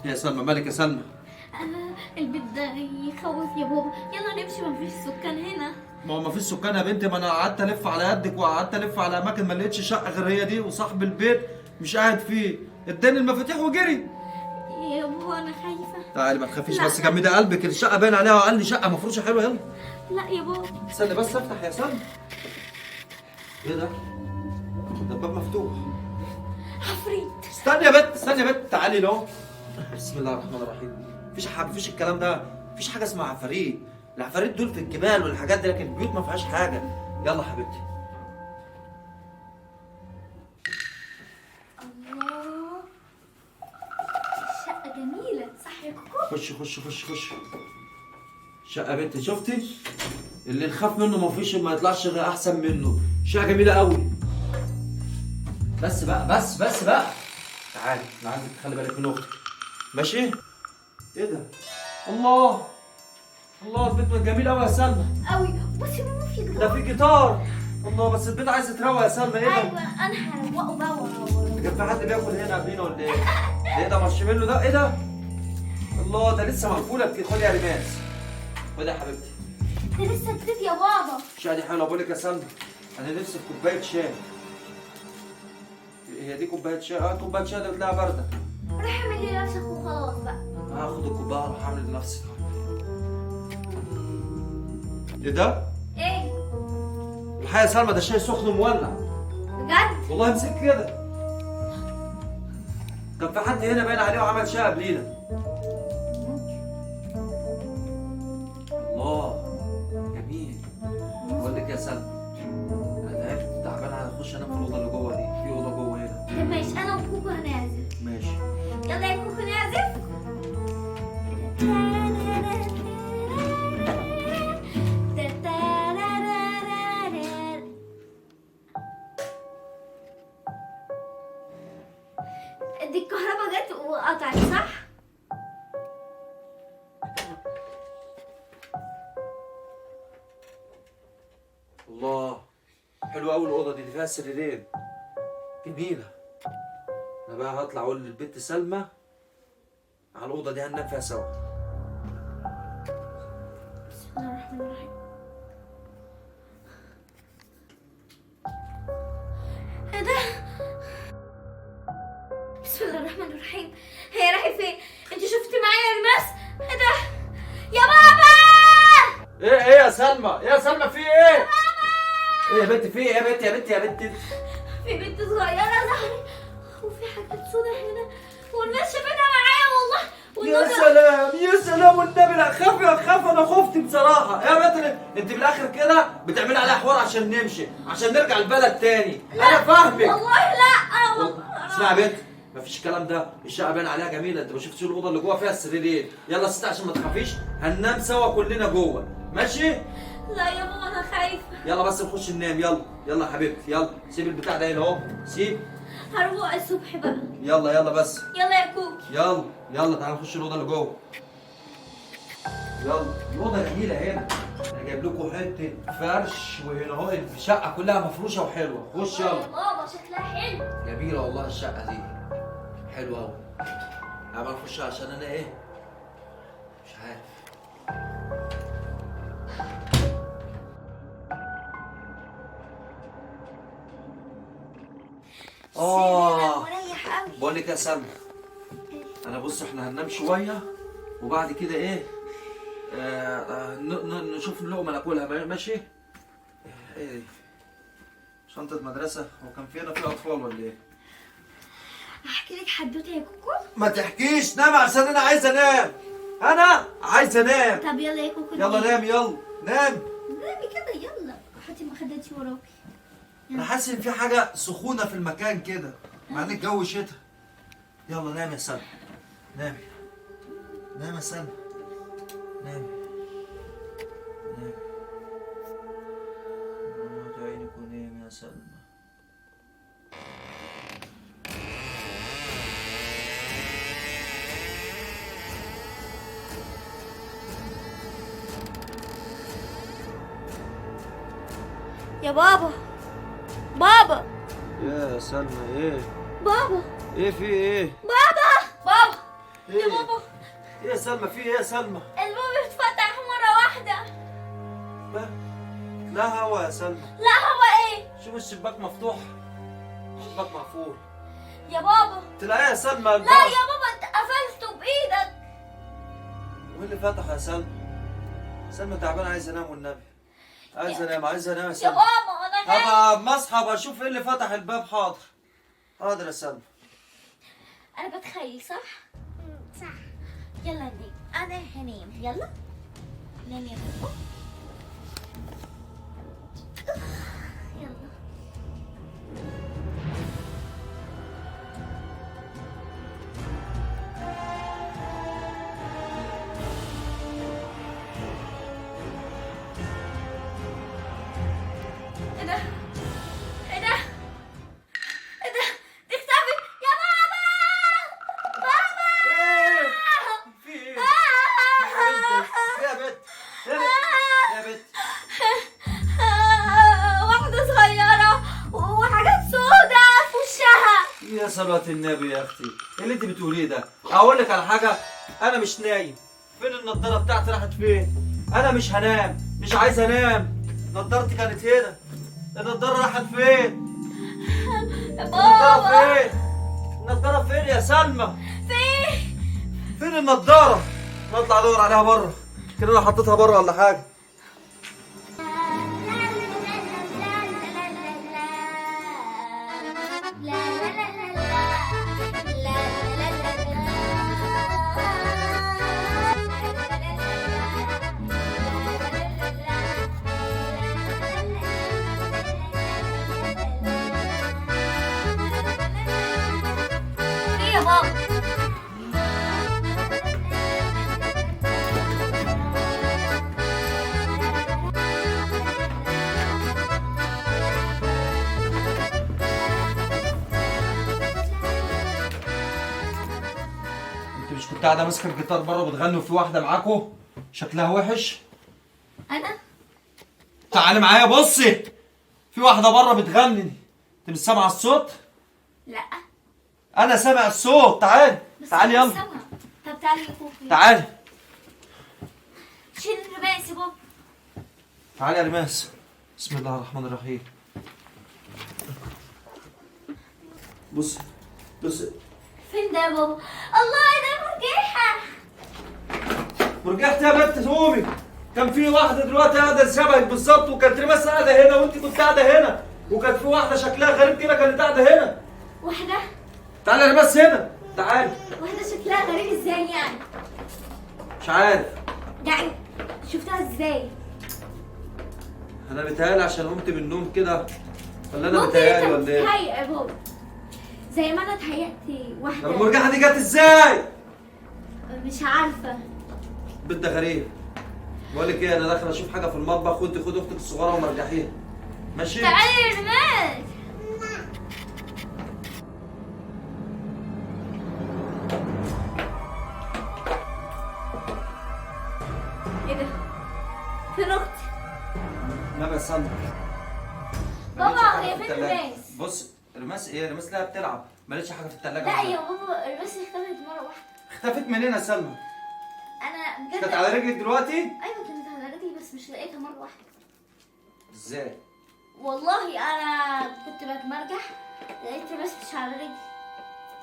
يا سلمى مالك يا سلمى؟ البيت ده يخوف يا بابا، يلا نمشي مفيش سكان هنا. ما هو مفيش سكان يا بنتي، ما انا قعدت الف على قدك وقعدت الف على اماكن ما لقيتش شقه غير هي دي، وصاحب البيت مش قاعد فيه، اداني المفاتيح وجري. يا بابا انا خايفة. تعالي ما تخافيش، لا. بس جمدي قلبك، الشقة باين عليها، وقال لي شقه مفروشه حلوة. يلا. لا يا بابا. استني بس افتح يا سلمى. ايه ده؟ ده الباب مفتوح. عفريت. استني يا بنت، استني يا بنت، تعالي لو. بسم الله الرحمن الرحيم. مفيش حاجة، مفيش الكلام ده، مفيش حاجة اسمها عفاريت. العفاريت دول في الجبال والحاجات دي، لكن البيوت ما فيهاش حاجة. يلا حبيبتي. الله، الشقة جميلة صح يا كوكو؟ خش خش خش خش. شقه يا بنتي، شفتي؟ اللي نخاف منه ما فيش، ما يطلعش غير احسن منه. شقه جميلة قوي. بس بقى، بس بس بقى، تعالي، انا عايزك تخلي بالك من اختك، ماشي؟ ايه ده؟ الله الله، البيت جميل قوي يا سلمى. قوي. بصي ماما في ده جدار. في جيتار. الله، بس البيت عايز يتروق يا سلمى. ايه ده؟ ايوه انا هروقه بقى وهروقه. كان في حد بياكل هنا قبلينا ولا ايه؟ ايه ده مارشميلو ده؟ ايه ده؟ الله، ده لسه مقفولة. خدي يا ريماس، خدي يا حبيبتي. ده لسه جديد يا بابا. الشقة دي حلوة. بقول لك يا سلمى، انا نفسي في كوباية شاي. هي دي كوباية شاي؟ اه كوباية شاي ده بتلاقيها باردة. روح اعمل لي نفسك وخلاص بقى. هاخد الكوباية اروح اعمل لنفسي. ايه ده؟ ايه؟ الحقيقة يا سلمى ده شاي سخن مولع. بجد؟ والله امسك كده. كان في حد هنا باين عليه وعمل شاي قبلينا. الله جميل. بقول لك يا سلمى، انا تعبت، تعبان، هخش انام في الاوضة اللي جوه دي، في اوضة جوه هنا. طب ماشي، انا وكوكو هنعزف. ماشي. يلا يا كوكو نعزف. دي الكهرباء جت وقطعت صح؟ الله، حلوة قوي الاوضة دي، اللي فيها سريرين، جميلة. انا بقى هطلع اقول للبنت سلمى على الاوضة دي، هننام فيها سوا. بسم الله الرحمن الرحيم. ايه ده؟ بسم الله الرحمن الرحيم. هي رايحة فين؟ انت شفتي معايا المس؟ ايه ده؟ يا بابا! ايه ايه يا سلمى؟ يا سلمى في ايه؟ ايه يا بنت في ايه يا بنت يا بنت يا بنت؟ في بنت صغيرة ظهرت وفي حاجات سودا هنا والناس شافتها معايا والله. يا سلام يا سلام والنبي، لا خاف يا خاف، انا خفت بصراحة يا بنت. انت بالاخر كده بتعملي عليها حوار عشان نمشي، عشان نرجع البلد تاني. انا فاهمك والله. لا والله. اسمعي يا بنت، مفيش الكلام ده، الشقة باين عليها جميلة، انت ما شفتش الاوضة اللي جوه فيها السريرين. يلا ست عشان ما تخافيش، هننام سوا كلنا جوه، ماشي؟ لا يا ماما انا خايفة. يلا بس نخش ننام. يلا يلا يا حبيبتي، يلا سيب البتاع ده هنا اهو، سيب. هروق الصبح بقى. يلا يلا بس. يلا يا كوكي. يلا يلا تعالى نخش الاوضة اللي جوه. يلا الاوضة جميلة هنا، انا جايب لكم حتة فرش، وهنا اهو الشقة كلها مفروشه وحلوه. خش يلا. يا بابا شكلها حلو. جميلة والله الشقة دي، حلوة قوي. تعالى نخش عشان انا ايه مش عارف. مريح قوي. بقول لك يا سلمى، انا بص احنا هننام شوية وبعد كده ايه نشوف لقمة ناكلها، ماشي؟ ايه دي؟ شنطه مدرسه؟ هو كان في هنا في اطفال ولا ايه؟ احكي لك حدوتة يا كوكو؟ ما تحكيش، نام عشان انا عايز انام، انا عايز انام. طب يلا يا كوكو. يلا نام، يلا نام. نامي كده، يلا حطي مخدتي وراكي. انا حاسس ان في حاجة سخونة في المكان كده، مع ان الجو شتا. يلا نام يا سلمى، نامي نام يا سلمى، نامي نامي، غمضي عينك ونامي يا سلمى. يا بابا، بابا. يا سلمى ايه؟ بابا ايه في ايه؟ بابا بابا. يا بابا. ايه يا سلمى؟ في ايه يا سلمى؟ الباب اتفتح مرة واحدة. لا هوا يا سلمى. لا هوا ايه؟ شوف الشباك مفتوح، الشباك مقفول يا بابا. تلاقيها يا سلمى. لا يا بابا انت قفلته بايدك. ومين اللي فتح يا سلمى؟ سلمى تعبانة، عايزه انام والنبي. عايزه انام، عايزه انام يا سلمى. يا بابا انا خايفة. هبقى اما اصحى اشوف ايه اللي فتح الباب. حاضر حاضر يا سلمى. انا بتخيل صح؟ صح. يلا ننام، انا هنام. يلا نام يا بابا. يلا. ايه ده؟ ايه ده؟ ايه ده؟ دي اختفت يا بابا. بابا ايه؟ في ايه؟ يا بت يا بت يا بت، واحدة صغيرة وحاجات سودة في وشها. يا صلاة النبي يا اختي، ايه اللي انت بتقوليه ده؟ اقول لك على حاجة، انا مش نايم. فين النضارة بتاعتي؟ راحت فين؟ انا مش هنام، مش عايز انام. نضارتي كانت هنا، النضارة راحت فين؟ النضارة فين؟ النضارة فين يا سلمى؟ فين؟ فين النضارة؟ نطلع ادور عليها بره، كده انا حطيتها بره ولا حاجة. ايه يا بابا؟ انت مش كنت قاعدة ماسكه الجيتار بره وبتغني وفي واحدة معاكو شكلها وحش؟ انا؟ تعالي معايا بصي، في واحدة بره بتغني. انت مش سامعه الصوت؟ لا انا سامع الصوت. تعالي تعالي يلا. طب تعالي يا كوكي. تعالي. شيل الرماس يا بابا. تعالي يا رماس. بسم الله الرحمن الرحيم. بصي بصي. فين ده يا بابا؟ الله ده مرجحة. مرجحتي يا بنت قومي. كان في واحدة دلوقتي قاعدة شبهك بالظبط، وكانت رماس قاعدة هنا وانت كنت قاعدة هنا، وكانت في واحدة شكلها غريب كده كانت قاعدة هنا. واحدة؟ تعالي يا رماس هنا، تعالي. واحدة شكلها غريب ازاي يعني؟ مش عارف. يعني شفتها ازاي؟ أنا بيتهيألي عشان قمت من النوم كده، ولا أنا بيتهيألي ولا إيه؟ ممكن أنت بتتهيأ يا بابا. زي ما أنا اتهيأت واحدة. طب المرجحة دي جت ازاي؟ مش عارفة. بنت غريب. بقول لك إيه، أنا داخل أشوف حاجة في المطبخ وأنت خد أختك الصغيرة ومرجحيها. ماشي؟ تعالي يا رماس. ايه ده؟ فين اختي؟ ما بس بابا هي فين رماس؟ بص رماس ايه؟ رماس لا بتلعب، ما لقيتش حاجة في الثلاجة. لا يا بابا رماس اختفت مرة واحدة. اختفت منين يا سلمى؟ انا بجد كانت على رجلك دلوقتي؟ ايوه كانت على رجلي بس مش لقيتها مرة واحدة. ازاي؟ والله انا كنت بتمرجح لقيت رماس مش على رجلي.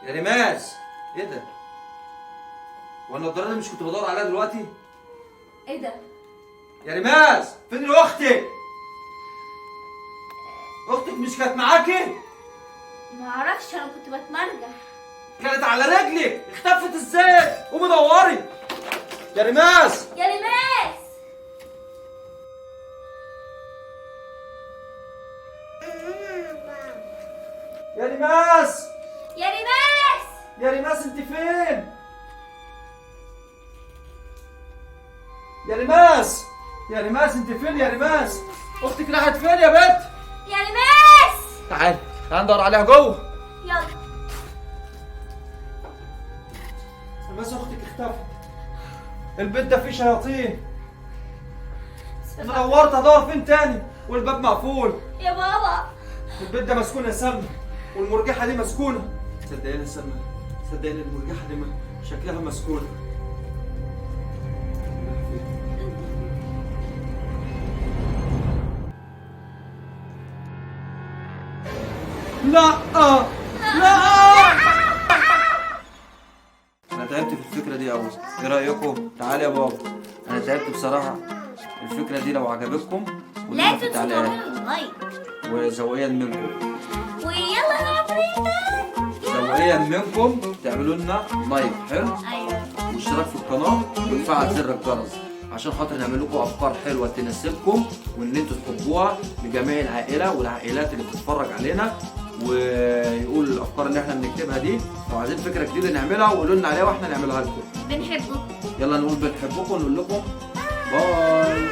يا رماس ايه ده؟ وانا النضارة دي مش كنت بدور عليها دلوقتي؟ ايه ده؟ يا رماس فين اختك؟ اختك مش كانت معاكي؟ ما اعرفش انا كنت بتمرجح. كانت على رجلك، اختفت ازاي؟ قومي دوري. يا رماس يا رماس. يا رماس يا رماس يا رماس انت فين؟ يا رماس يا رماس انت فين يا رماس؟ اختك راحت فين يا بنت؟ يا رماس تعالي تعالي ندور عليها جوه. يلا. رماس اختك اختفت. البيت ده فيه شياطين. انا دورت هدور فين تاني والباب مقفول. يا بابا البيت ده مسكون يا سلمى، والمرجحه دي مسكونة. صدقيني يا سلمى، صدقيني المرجحة دي شكلها مسكونة. لا لا، انا تعبت في الفكرة دي قوي. ايه رايكم؟ تعالى يا بابا، انا تعبت بصراحة. الفكرة دي لو عجبتكم قولوا لا لنا في تنسوا التعليقات، تعملوا like، وذوقيا منكم، ويلا نلعب ريتا. ذوقيا منكم تعملوا لنا like حلو، ايوه، واشتراك في القناة، وتفعل زر الجرس عشان خاطر نعمل لكم افكار حلوة تناسبكم وان انتوا تحبوها لجميع العائلة والعائلات اللي بتتفرج علينا، ويقول الافكار اللي احنا بنكتبها دي. لو عايزين فكرة جديدة نعملها وقولوا لنا عليها واحنا نعملها لكم. بنحبكم. يلا نقول بنحبكم ونقول لكم باي.